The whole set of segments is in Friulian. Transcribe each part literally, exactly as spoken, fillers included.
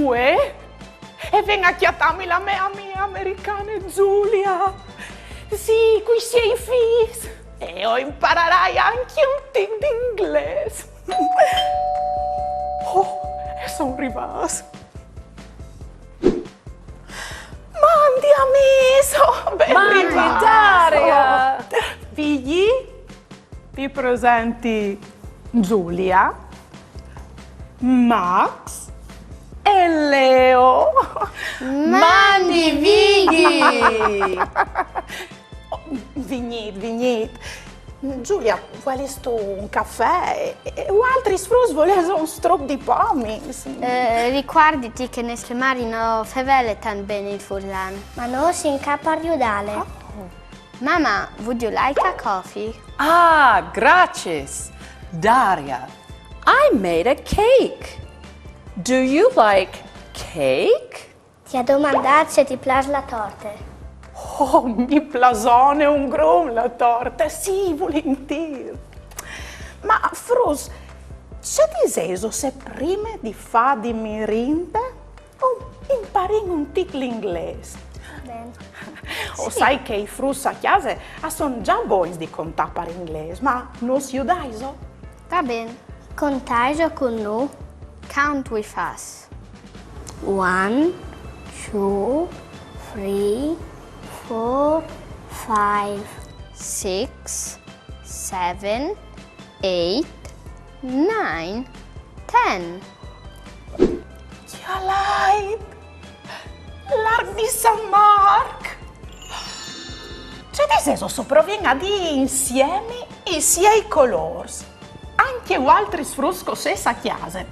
Uè? E ven a cjatâmi la mê amie americane Giulia. Sì, cui siei fîs. E o impararai ancje un tic di inglês. Oh, e son rivâts. Mandi amîs, oh, ben rivâts. Daria. Vigji, ti presenti Giulia, Max e Leo. Mandi Vigji! Oh, vignît, vignît. Giulia, vuelistu un cafè? E, e voaltris fruts volêso un struc di pomis? Eh, ricuarditi che nestre mari no fevele tant ben il furlan. Ma nô sin ca par judâle. Oh. Mama, would you like a coffee? Ah, graciis. Daria, I made a cake. Do you like cake? Ti à domandât se ti plâs la torte. Oh, mi plasone un grum la torte, sì, vulintîr. Ma fruts, ce disêso se prime di fâ di mirinde o imparìn un tic l'inglês? Ben. O sai che i fruts a cjase a son za bogns di contâ par inglês, ma nus judaiso? Va ben. Contaiso cun nô. Count with us. One, two, three, four, five. Six, seven, eight, nine, ten. Cjalait! L'arc di San Marc! Ce disêso se o provìn a dî insiemi i siei colôrs? Ancje voaltris fruts che o sês a cjase.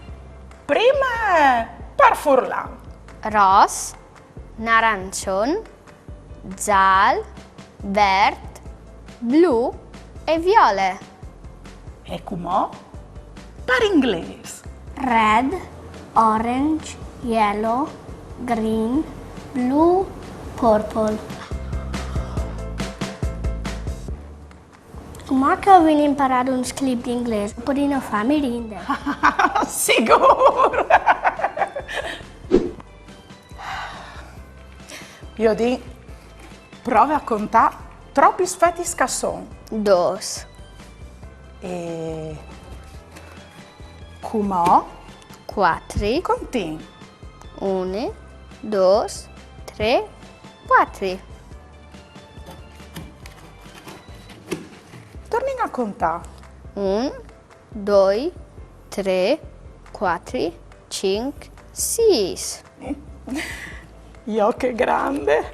Prime par furlan. Ros, narançon, zâl, vert, blu e viole. E cumò? Par inglês. Red, orange, yellow, green, blue, purple. Cumò che o vin imparât un sclip di inglês, o podìn fâ mirinde. Sigûr! Jodìn, prove a contâ tropis fetis che a son. Dôs. E cumò? Cuatri. Contìn. Une, dôs, trê, cuatri. Tornìn a contâ. Un, doi, trê, cuatri, cinc, sîs. Jo ce grande!